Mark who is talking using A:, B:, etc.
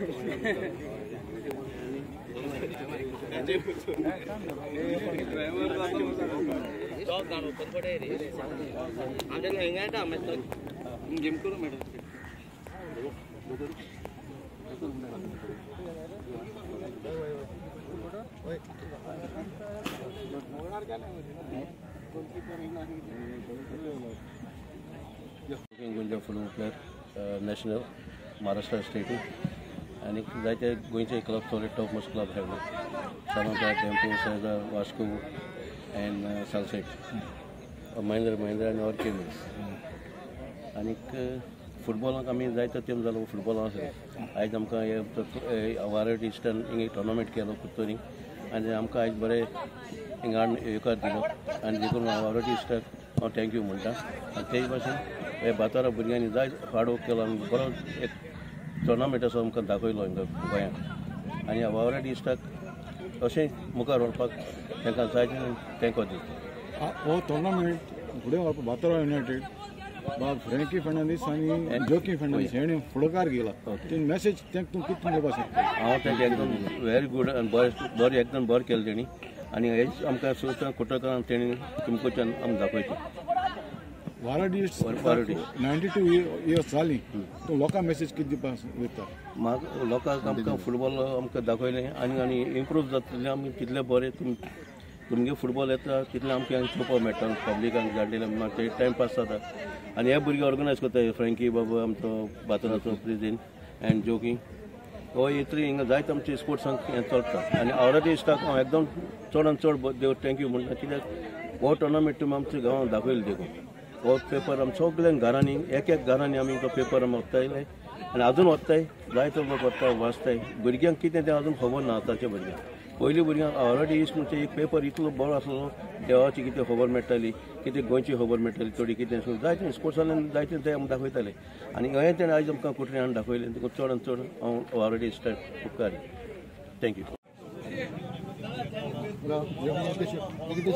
A: Football player national Maharashtra state आनी जायते गोंयचे क्लब थोडे top most club have Samonda, Dempo, Cesar, Vasco and Salcete, Mahindra Mahindra आनी or केमिक्स. आनीक फुटबॉलाक आमी जायतो तेंप जालो फुटबॉलाक आसले. आयज आमकां हे वारट इस्टर्न हिंगा एक टोर्नामेंट केलो कुत्तोरी आनी आमकां आयज बरें हिंगा येवकार दिलो आनी देखून वावरट इस्टाक हांव thank you म्हणटा. आनी तेज भाशेन हे बातारा भुरग्यांनी जाय हार्डवर्क केलो आनी बरो एक टोर्नामेंट असो आमकां दाखयलो हिंगा गोंयांत. आनी वावराडी इश्टाक अशें मुखार व्हरपाक तांकां जाय तेंको दिता.
B: हो टोर्नामेंट फुडें व्हरपाक बातारा युनायटेड बाब फ्रँकी फर्नांडीस आनी जोकी फर्नांडीस हेणी फुडाकार घेतला. ते मॅसेज तांकां तूं कितें दिवपाक शकता?
A: हांव तांकां एकदम व्हेरी गूड आनी बरें बरें एकदम बरें केलें तेणी आनी हेच आमकां सुद्दां कुटकान तेणी तुमकोच्यान आमकां दाखयता.
B: वारडी 92 इयर्स जाली तूं लोकांक मॅसेज कितें दिवपाक वयता?
A: म्हाका लोकांक आमकां फुटबॉल आमकां दाखयलें आनी आनी इम्प्रूव जातलें आमी तितलें बरें. तुमगे फुटबॉल येता तितलें आमकां चोवपाक मेळटा पब्लिकांक जाणटेल्यांक मागीर टायमपास जाता. आनी हे भुरगे ऑर्गनायज करता फ्रँकी बाबू आमचो बातराचो प्रेजिडेंट एंड जोकी हो इतली हिंगा जायते आमचे स्पोर्ट्सांक हें चलता. आनी आवराटी इश्टाक हांव एकदम चडान चड देव thank you म्हणटा कित्याक हो टोर्नामेंट तुमी आमच्या गांवांत दाखयलो. देखून हो पेपर आमी सगळ्या घरांनी एक एक घरांनी आमी तो पेपर आमी वत्तायले आनी आजून वत्ताय जायतो लोक वत्ता वाचताय. भुरग्यांक कितें तें आजून खबर ना आतांच्या भुरग्यांक. पयलीं भुरग्यांक ऑलरेडी इश्ट म्हणजे एक पेपर इतलो बरो आसलो देवाची कितें खबर मेळटाली, कितें गोंयची खबर मेळटाली, थोडी कितें जायते स्पोर्ट्सांतल्यान जायते ते आमकां दाखयताले. आनी हें तेणें आयज आमकां कुटरे हाडून दाखयलें देखून चड आनी चड हांव ऑलरेडी इश्टाक उपकारी. Thank you.